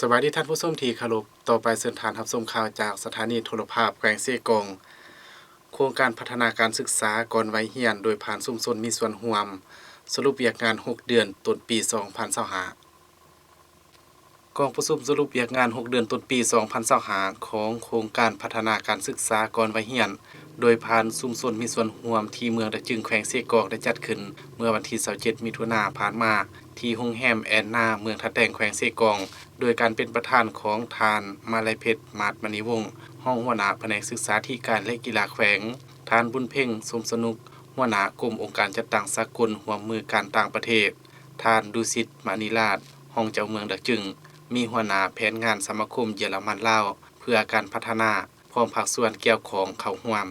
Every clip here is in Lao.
ສະບາຍດີທ່ານຜູ້ຊົມທີ່ເຄົາລົບ, ຕໍ່ໄປເຊີນທ່ານຮັບຊົມຂ່າວຈາກສະຖານີໂທລະພາບແຂວງເຊກອງ. ໂຄງການພັດທະນາການສຶກສາກ່ອນໄວຮຽນໂດຍຜ່ານຊຸມຊົນມີສ່ວນຮ່ວມ, ສະຫຼຸບວຽກງານຫົກເດືອນຕົ້ນປີສອງພັນຊາວຫ້າ. ກອງປະຊຸມສະຫຼຸບວຽກງານຫົກເດືອນຕົ້ນປີສອງພັນຊາວຫ້າ ຂອງໂຄງການພັດທະນາການສຶກສາກ່ອນໄວຮຽນ ໂດຍຜ່ານຊຸມຊົນມີສ່ວນຮ່ວມທີ່ເມືອງດາກຈຶງ ແຂວງເຊກອງ ໄດ້ຈັດຂຶ້ນເມື່ອວັນທີຊາວເຈັດ ມິຖຸນາຜ່ານມາ ທີ່ໂຮງແຮມແອນນາ ເມືອງທ່າແຕງ ແຂວງເຊກອງ ໂດຍການເປັນປະທານຂອງທ່ານ ມາໄລເພັດ ມາດມະນີວົງ ຮອງຫົວໜ້າພະແນກສຶກສາທິການ ແລະ ກິລາແຂວງ, ທ່ານ ບຸນເພັງ ສົມສະໜຸກ ຫົວໜ້າກົມອົງການຈັດຕັ້ງສາກົນຮ່ວມມືການຕ່າງປະເທດ, ທ່ານ ດຸສິດ ມະນີລາດ ຮອງເຈົ້າເມືອງດາກຈຶງ, ມີຫົວໜ້າແຜນງານສະມາຄົມເຢຍລະມັນລາວເພື່ອການພັດທະນາ ພ້ອມພາກສ່ວນກ່ຽວຂ້ອງເຂົ້າຮ່ວມ.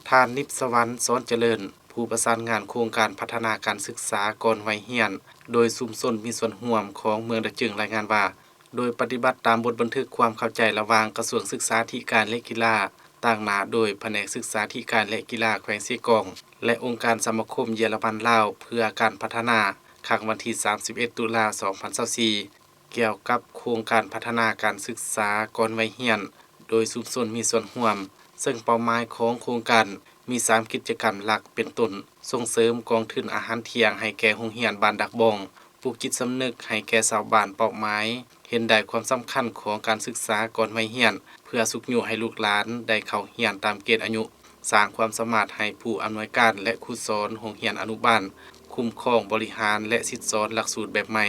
ທ່ານ ນິບສະຫວັນ ສອນຈະເລີນ ຜູ້ປະສານງານໂຄງການພັດທະນາການສຶກສາກ່ອນໄວຮຽນ ໂດຍຊຸມຊົນມີສ່ວນຮ່ວມຂອງເມືອງດາກຈຶງ ລາຍງານວ່າ ໂດຍປະຕິບັດຕາມບົດບັນທຶກຄວາມເຂົ້າໃຈລະຫວ່າງກະຊວງສຶກສາທິການ ແລະ ກິລາ, ຕາງໜ້າໂດຍພະແນກສຶກສາທິການ ແລະ ກິລາແຂວງເຊກອງ ແລະ ອົງການສະມາຄົມເຢຍລະມັນລາວເພື່ອການພັດທະນາ ຄັ້ງວັນທີສາມສິບເອັດ ຕຸລາ ສອງພັນຊາວສີ່ ກ່ຽວກັບໂຄງການພັດທະນາການສຶກສາກ່ອນໄວຮຽນ ໂດຍຊຸມຊົນມີສ່ວນຮ່ວມ, ເຊິ່ງເປົ້າໝາຍຂອງໂຄງການມີສາມກິດຈະກຳຫຼັກ ເປັນຕົ້ນ ສົ່ງເສີມກອງທຶນອາຫານທ່ຽງໃຫ້ແກ່ໂຮງຮຽນບ້ານດາກບອງ, ປູກຈິດສຳນຶກໃຫ້ແກ່ຊາວບ້ານເປົ້າໝາຍ ເຫັນໄດ້ຄວາມສຳຄັນຂອງການສຶກສາກ່ອນໄວຮຽນ ເພື່ອຊຸກຍູ້ໃຫ້ລູກຫຼານໄດ້ເຂົ້າຮຽນຕາມເກນອາຍຸ, ສ້າງຄວາມສາມາດໃຫ້ຜູ້ອຳນວຍການ ແລະ ຄູສອນໂຮງຮຽນອະນຸບານ ຄຸ້ມຄອງບໍລິຫານ ແລະ ສິດສອນຫຼັກສູດແບບໃໝ່.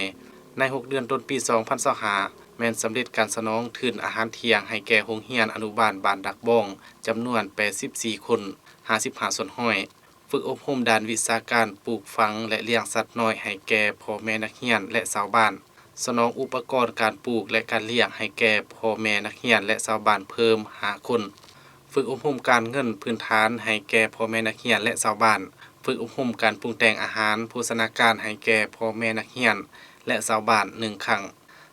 ໃນຫົກເດືອນຕົ້ນປີສອງພັນຊາວຫ້າ ແມ່ນສຳເລັດການສະໜອງທຶນອາຫານທ່ຽງໃຫ້ແກ່ໂຮງຮຽນອະນຸບານບ້ານດາກບອງ ຈຳນວນແປດສິບສີ່ຄົນ, ຫ້າສິບຫ້າສ່ວນຮ້ອຍ. ຝຶກອົບຮົມດ້ານວິຊາການປູກຝັງ ແລະ ລ້ຽງສັດນ້ອຍໃຫ້ແກ່ພໍ່ແມ່ນັກຮຽນ ແລະ ຊາວບ້ານ, ສະໜອງອຸປະກອນການປູກ ແລະ ການລ້ຽງໃຫ້ແກ່ພໍ່ແມ່ນັກຮຽນ ແລະ ຊາວບ້ານເພີ່ມຫ້າຄົນ, ຝຶກອົບຮົມການເງິນພື້ນຖານໃຫ້ແກ່ພໍ່ແມ່ນັກຮຽນ ແລະ ຊາວບ້ານ, ຝຶກອົບຮົມການປຸງແຕ່ງອາຫານໂພຊະນາການໃຫ້ແກ່ພໍ່ແມ່ນັກຮຽນ ແລະ ຊາວບ້ານໜຶ່ງຄັ້ງ,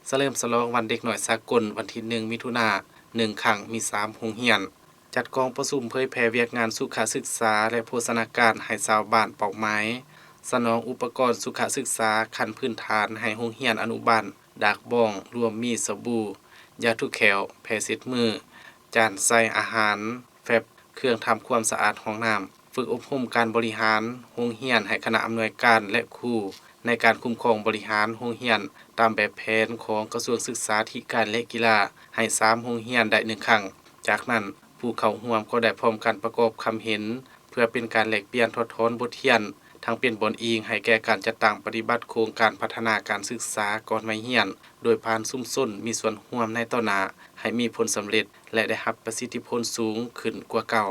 ສະເຫຼີມສະຫຼອງວັນເດັກນ້ອຍສາກົນ ວັນທີໜຶ່ງ ມິຖຸນາ ໜຶ່ງຄັ້ງ ມີສາມໂຮງຮຽນ. ຈັດກອງປະຊຸມເຜີຍແຜ່ວຽກງານສຸຂະສຶກສາ ແລະ ໂພຊະນາການໃຫ້ຊາວບ້ານເປົ້າໝາຍ, ສະໜອງອຸປະກອນສຸຂະສຶກສາຂັ້ນພື້ນຖານໃຫ້ໂຮງຮຽນອະນຸບານດາກບອງ ລວມມີສະບູ, ຢາຖູແຂ້ວ, ແພເຊັດມື, ຈານໃສ່ອາຫານ, ແຟັບ, ເຄື່ອງທຳຄວາມສະອາດຫ້ອງນ້ຳ, ຝຶກອົບຮົມການບໍລິຫານໂຮງຮຽນໃຫ້ຄະນະອຳນວຍການ ແລະ ຄູ ໃນການຄຸ້ມຄອງບໍລິຫານໂຮງຮຽນຕາມແບບແຜນຂອງກະຊວງສຶກສາທິການ ແລະ ກິລາ ໃຫ້ສາມໂຮງຮຽນໄດ້ໜຶ່ງຄັ້ງ. ຈາກນັ້ນ, ຜູ້ເຂົ້າຮ່ວມກໍໄດ້ພ້ອມກັນປະກອບຄຳເຫັນ ເພື່ອເປັນການແລກປ່ຽນຖອດຖອນບົດຮຽນ, ທັງເປັນບ່ອນອີງໃຫ້ແກ່ການຈັດຕັ້ງປະຕິບັດໂຄງການພັດທະນາການສຶກສາກ່ອນໄວຮຽນ ໂດຍຜ່ານຊຸມຊົນມີສ່ວນຮ່ວມໃນຕໍ່ໜ້າ ໃຫ້ມີຜົນສຳເລັດ ແລະ ໄດ້ຮັບປະສິດທິຜົນສູງຂຶ້ນກວ່າເກົ່າ.